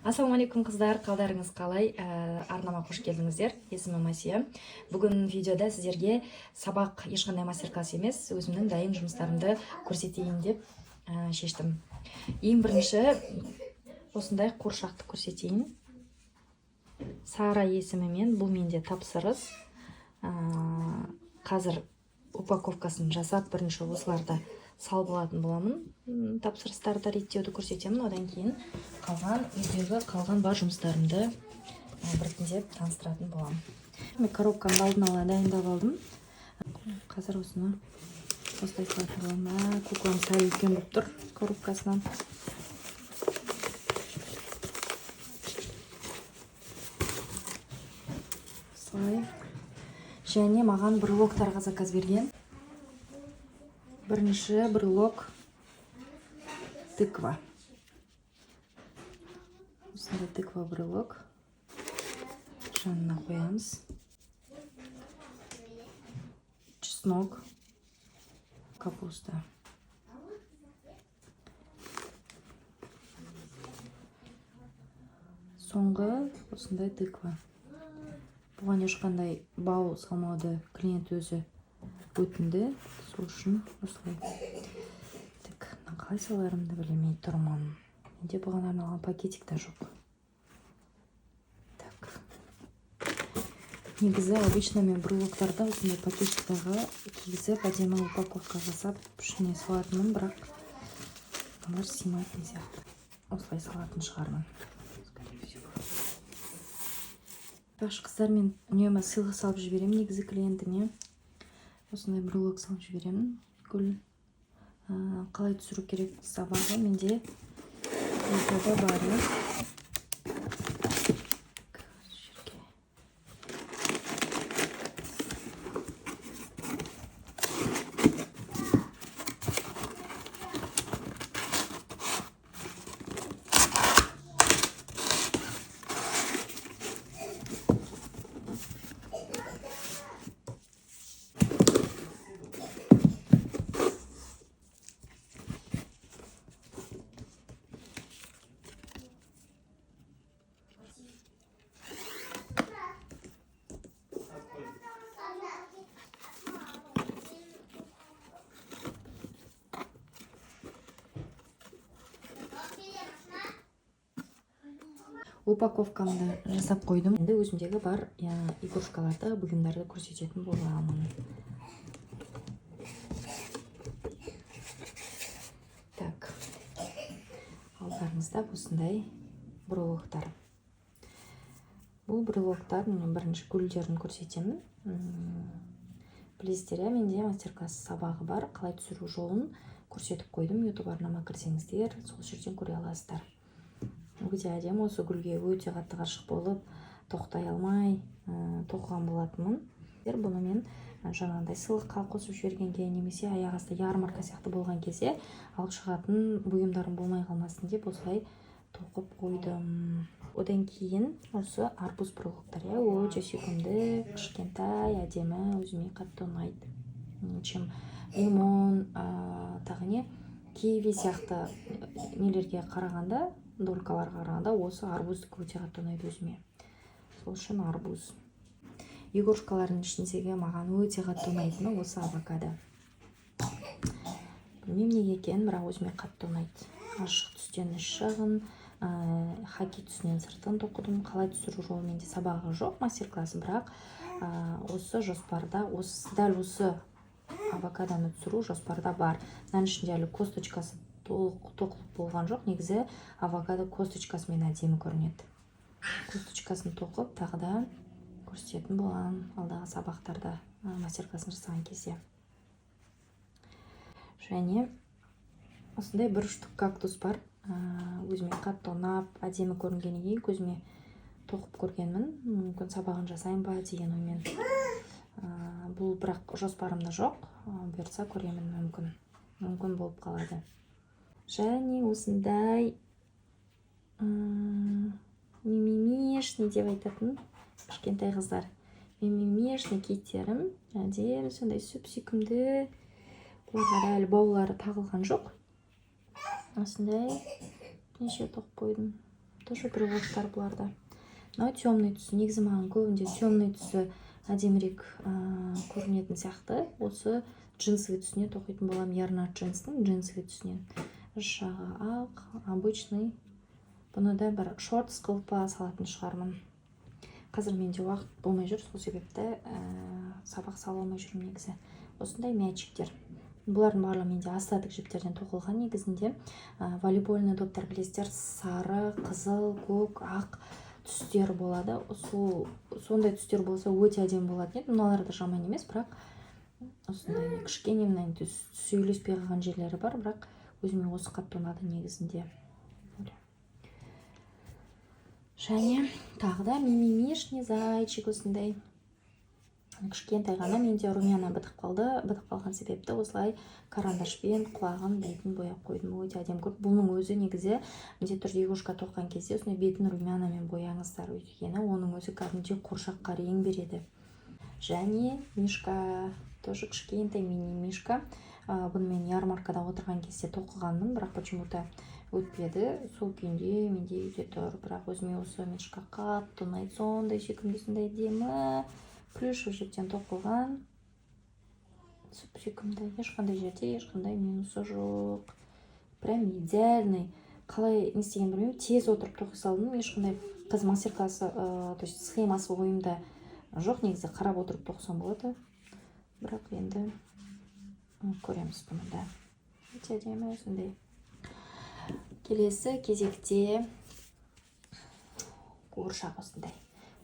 Ассалаумағалейкум, қыздар! Қалдарыңыз қалай? Арнама қош келдіңіздер. Есімім Асия. Бүгін видеода сіздерге сабақ, ешқандай мастер класс емес, өзімнің дайын жұмыстарымды көрсетейін деп шештім. Ең бірінші осындай қуыршақты көрсетейін. Сара есімімен. Бұл менде тапсырыс. Қазір упаковкасын жасап, бірінші осыларды салып алатын боламын. Тапсырыстарды реттеуді көрсетемін. Одан кейін қалған үйдегі қалған бар жұмыстарымды біртіндеп таныстыратын боламын. Мен коробкамды алдын ала дайындап алдым. Қазір осыны осылай салатын боламын. Куклам сәл үлкен болып тұр коробкасынан. Осылай. Және маған брелоктарға заказ берген. Бірінші брелок — тыква. Осындай тыква брелок жанына қоямыз. Чеснок, капуста. Соңғы осындай тыква. Бұған ешқандай бау салмауды клиент өзі өтінді, сол үшін осылай. Так, мына қалай саларымды білмей тұрмын. Менде бұған арналған пакетик та жоқ. Так, негізі обычно мен брелоктарды осындай пакетиктарға кигізіп, әдемі упаковка жасап, ішіне салатынмын, бірақ мыналар сыймайтын сияқты. Осылай салатын шығармын, скорее всего. Айтпақшы, қыздар, мен үнемі сыйлық салып жіберемін. Негізі клиентіме осындай брелок салып жіберемін, гүл. Қалай түсіру керек, сабағы менде видеода бар, иә. Так, осы жерге. Упаковкамды жасап қойдым. Енді өзімдегі бар игрушкаларды, бұйымдарды көрсететін боламын. Так, алдарыңызда осындай брелоктар. Бұл брелоктар, мен бірінші гүлдерін көрсетемін. Білесіздер, иә, менде мастер класс сабағы бар, қалай түсіру жолын көрсетіп қойдым. Ютуб арнама кірсеңіздер, сол жерден көре аласыздар. Өте әдемі. Осы гүлге өте қатты ғашық болып, тоқтай алмай тоқыған болатынмын. Бұны мен жаңағындай сыйлыққа қосып жібергенге немесе аяқ асты ярмарка сияқты болған кезде алып шығатын бұйымдарым болмай қалмасын деп осылай тоқып қойдым. Одан кейін осы арбуз брелоктар, иә, өте сүйкімді, кішкентай, әдемі, өзіме қатты ұнайды. Чем лимон, тағы не, киви сияқты нелерге қарағанда, долькаларға қарағанда осы арбуздікі өте қатты ұнайды өзіме. Сол үшін арбуз. Игрушкалардың ішіндегі маған өте қатты ұнайтыны осы авокадо. Білмеймін неге екенін, бірақ өзіме қатты ұнайды. Ашық түстен іш жағын, хаки түсінен сыртын тоқыдым. Қалай түсіру жолы менде сабағы жоқ, мастер классы, бірақ осы жоспарда, осы дәл осы авокадоны түсіру жоспарда бар. Мынаның ішінде әлі косточкасы толық тоқылып болған жоқ. Негізі авокадо косточкасымен әдемі көрінеді. Косточкасын тоқып, тағы да көрсететін боламын алдағы сабақтарда, мастер классын жасаған кезде. Және осындай бір ұштық кактус бар. Өзіме қатты ұнап, әдемі көрінгеннен кейін көзіме тоқып көргенмін, мүмкін, сабағын жасайын ба деген оймен. Бұл бірақ жоспарымда жоқ. Бұйыртса, көремін, мүмкін болып қалады. Және осындай мимимишный деп айтатын кішкентай қыздар, мимимишный киттерім, әдемі, сондай сүп сүйкімді. Бұларға да әлі баулары тағылған жоқ. Осындай неше тоқып қойдым. Тоже брелоктар бұларда. Мынау темный түсі. Негізі маған көбінде темный түсі әдемірек көрінетін сияқты. Осы джинсовый түсіне тоқитын боламын, Ярнарт джинстің джинсовый түсінен. Іш жағы ақ, обычный. Бұны да бір шортс қылып па салатын шығармын. Қазір менде уақыт болмай жүр, сол себепті сабақ сала алмай жүрмін негізі. Осындай мячиктер. Бұлардың барлығы менде остаток жіптерден тоқылған негізінде. Волейбольный доптар, білесіздер, сары, қызыл, көк, ақ түстер болады. Сол сондай түстер болса, өте әдемі болатын еді. Мыналар да жаман емес, бірақ осындай кішкене мына түсі үйлеспей қалған жерлері бар, бірақ өзіме осы қатты ұнады негізінде. Және тағы да мимимишный зайчик, осындай кішкентай ғана. Менде румяна бітіп қалды. Бітіп қалған себепті осылай карандашпен құлағын, бетін бояп қойдым. Өте әдемі көрінді. Бұның өзі негізі міндетті түрде игрушка тоқыған кезде осындай бетін румянамен бояңыздар, өйткені оның өзі кәдімгідей қуыршаққа рең береді. Және мишка, тоже кішкентай мини мишка. Бұны мен ярмаркада отырған кезде тоқығанмын, бірақ почему то өтпеді. Сол күйінде менде үйде тұр. Бірақ өзіме осы мишка қатты ұнайды, сондай сүйкімді, сондай әдемі, плюшевый жіптен тоқылған, сүп сүйкімді, ешқандай жерде ешқандай минусы жоқ, прям идеальный. Қалай не істегенін білмеймін, тез отырып тоқи салдым. Ешқандай қазір мастер классы, то есть схемасы ойымда жоқ. Негізі қарап отырып тоқысам болады, бірақ енді көреміз. Бұны да өте әдемі осындай. Келесі кезекте қуыршақ осындай.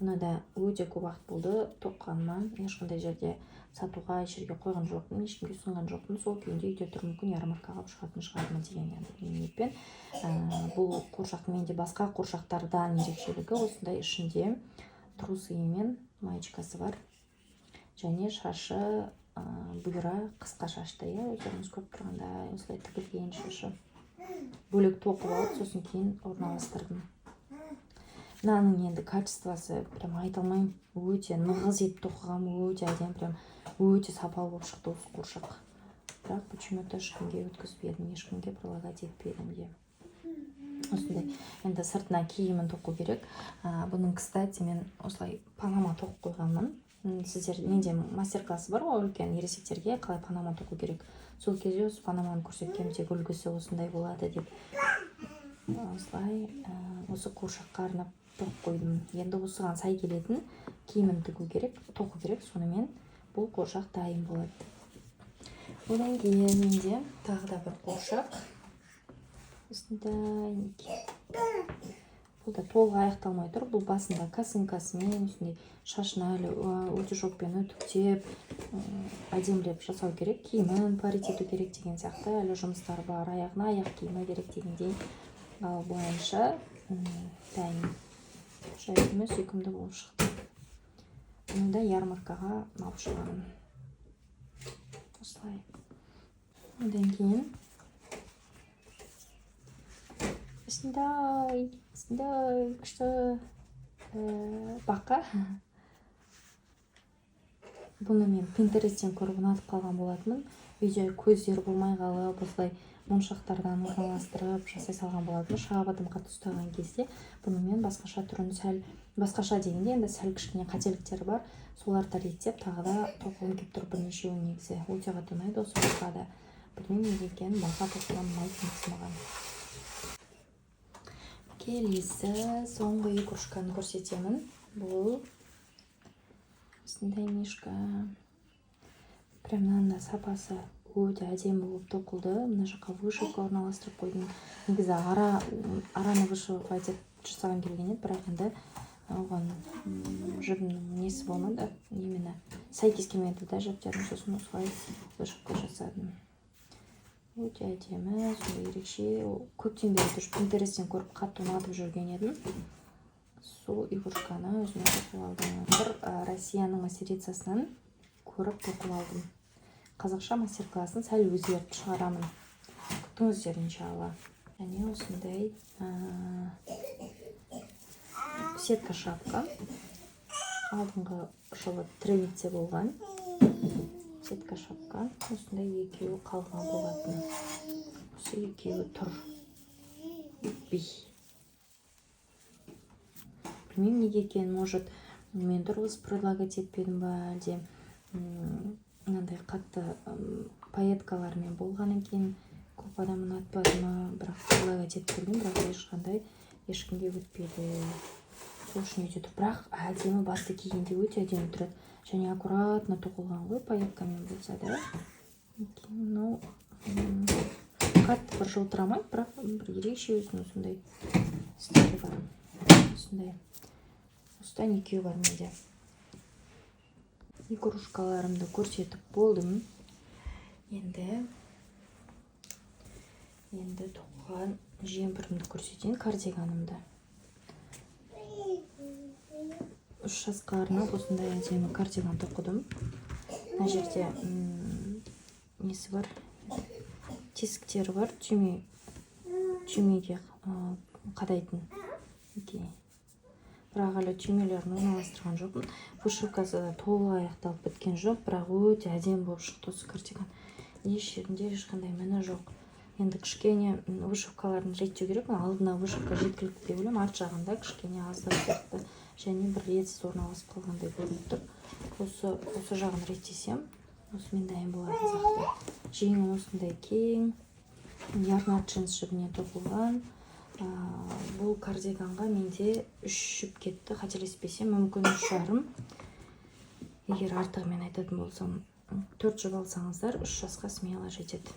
Бұны да өте көп уақыт болды тоқығаныма. Ешқандай жерде сатуға, еш жерге қойған жоқпын, ешкімге ұсынған жоқпын. Сол күйінде үйде тұр. Мүмкін, ярмаркаға алып шығатын шығармын деген енді ниетпен. Бұл қуыршақтың менде басқа қуыршақтардан ерекшелігі: осындай ішінде трусы мен маечкасы бар және шашы бұйра, қысқа шашты, иә, өздеріңіз көріп тұрғандай, осылай тігілген шашы. Бөлек тоқып алып, сосын кейін орналастырдым. Мынаның енді качествосы прям айта алмаймын, өте нығыз етіп тоқығанмын, өте әдемі, прям өте сапалы болып шықты осы қуыршақ. Бірақ почему то ешкімге өткізбедім, ешкімге предлагать етпедім де. Осындай енді сыртына киімін тоқу керек. Бұның, кстати, мен осылай панама тоқып қойғанмын. Сіздер, менде мастер классы бар ғой үлкен ересектерге, қалай панама тоқу керек. Сол кезде осы панаманы көрсеткенмін, тек үлгісі осындай болады деп. Осылай осы қуыршаққа арнап тоқып қойдым. Енді осыған сай келетін киімін тігу керек, тоқу керек. Сонымен бұл қуыршақ дайын болады. Одан кейін менде тағы да бір қуыршақ осындай, мінекей. Бұл да толық аяқталмай тұр. Бұл басында косынкасымен, осындай шашын әлі утюжокпен үтіктеп, әдемілеп жасау керек, киімін парить ету керек деген сияқты әлі жұмыстар бар, аяғына аяқ киімі керек дегендей. Ал былайынша дайын, әдемі, сүйкімді болып шықты. Бұны да ярмаркаға алып шығамын осылай. Одан кейін осындай күшті бақа. Бұны мен Пинтересттен көріп ұнатып қалған болатынмын. Үйде көздері болмай қалып, осылай моншақтардан орналастырып жасай салған болатынмын. Шабытым қатты ұстаған кезде бұны мен басқаша түрін, сәл басқаша дегенде, енді сәл кішкене қателіктері бар, соларды реттеп, тағы да тоқығым келіп тұр бірнешеуін. Негізі өте қатты ұнайды осы бақа да. Білмеймін, неге екенін, бақа тоқыған ұнайды негізі маған. Келесі соңғы игрушканы көрсетемін. Бұл осындай мишка. Прям мынаның да сапасы өте әдемі болып тоқылды. Мына жаққа вышивка орналастырып қойдым. Негізі араны вышивать етіп жасағым келген еді, бірақ енді оған жібімнің несі болмады, именно сәйкес келмеді да жіптерім. Сосын осылай вышивка жасадым. Өте әдемі, сондай ерекше. Ол көптен бері тоже Пинтересттен көріп, қатты ұнатып жүрген едім. Сол игрушканы өзіме тоқып алдым. Бір Россияның мастерицасынан көріп тоқып алдым. Қазақша мастер классын сәл өзгертіп шығарамын, күтіңіздер, иншалла. Және осындай сетка шапка, алдыңғы жылы трендте болған сетка шапка. Осындай екеуі қалған болатын, осы екеуі тұр өтпей. Білмеймін, неге екенін. Может, мен дұрыс предлагать етпедім ба, әлде мынандай қатты пайеткалармен болғаннан кейін көп адам ұнатпады ма. Бірақ предлагать етіп көрдім, бірақ ешқандай ешкімге өтпеді. Сол үшін үйде тұр. Бірақ әдемі, басты кигенде өте әдемі тұрады және аккуратно тоқылған ғой, пайеткамен болса да. Мынау қатты бір жылтырамайды, бірақ бір ерекше өзінің сондай стилі бар. Осындай, осыдан екеуі бар менде. Игрушкаларымды көрсетіп болдым. Енді тоқыған жемпірімді көрсетейін, кардиганымды. 3 жасқа арнап осындай әдемі кардиган тоқыдым. Мына жерде несі бар, тесіктері бар, түйме, түймеге қадайтын. Мінекей. Бірақ әлі түймелерін орналастырған жоқпын, вышивкасы да толық аяқталып біткен жоқ. Бірақ өте әдемі болып шықты осы кардиган, еш жерінде ешқандай міне жоқ. Енді кішкене вышивкаларын реттеу керек. Мына алдына вышивка жеткілікті деп ойлаймын, арт жағында кішкене аздау сияқты және бір ретсіз орналасып қалғандай көрініп тұр. Осы жағын реттесем, осымен дайын болатын сияқты. Жеңі осындай кең, Ярнарт джинс жібінен тоқылған. Бұл кардиганға менде үш жіп кетті, қателеспесем, мүмкін 3,5. Егер артығымен айтатын болсам, төрт жіп алсаңыздар, 3 жасқа смело жетеді.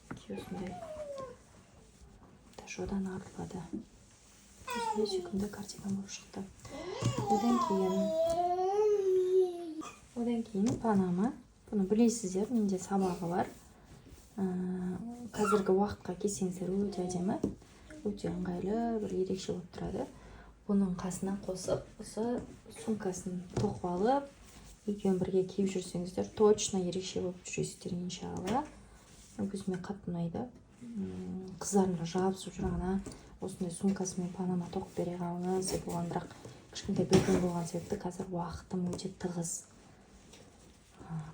Мінекей, осындай, даже одан артылады. Осындай сүйкімді кардиган болып шықты. Одан кейін панама. Бұны білесіздер, менде сабағы бар. Қазіргі уақытқа кисеңіздер, өте әдемі, өте ыңғайлы, бір ерекше болып тұрады. Бұның қасына қосып осы сумкасын тоқып алып, екеуін бірге киіп жүрсеңіздер, точно ерекше болып жүресіздер, иншалла. Өзіме қатты ұнайды. Қыздарым да жабысып жүр, ана осындай сумкасымен панама тоқып бере қалыңыз деп оған. Бірақ кішкентай бөпем болған себепті қазір уақытым өте тығыз,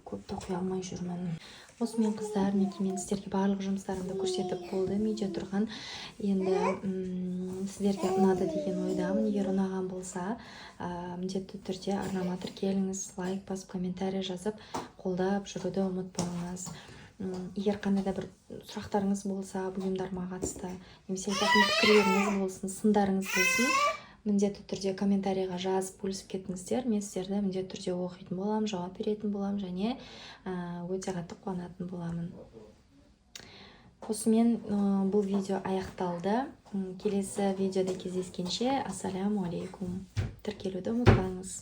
көп тоқи алмай жүрмін. Осымен, қыздар, мінекей, мен сіздерге барлық жұмыстарымды көрсетіп болдым үйде тұрған. Енді сіздерге ұнады деген ойдамын. Егер ұнаған болса, міндетті түрде арнама тіркеліңіз, лайк басып, комментарий жазып, қолдап жүруді ұмытпаңыз. Егер қандай да бір сұрақтарыңыз болса, бұйымдарыма қатысты немесе айтатын пікірлеріңіз болсын, сындарыңыз болсын, міндетті түрде комментарийға жазып, бөлісіп кетіңіздер. Мен сіздерді міндетті түрде оқитын боламын, жауап беретін боламын және өте қатты қуанатын боламын. Осымен бұл видео аяқталды. Келесі видеода кездескенше, ассаляму алейкум! Тіркелуді ұмытпаңыз.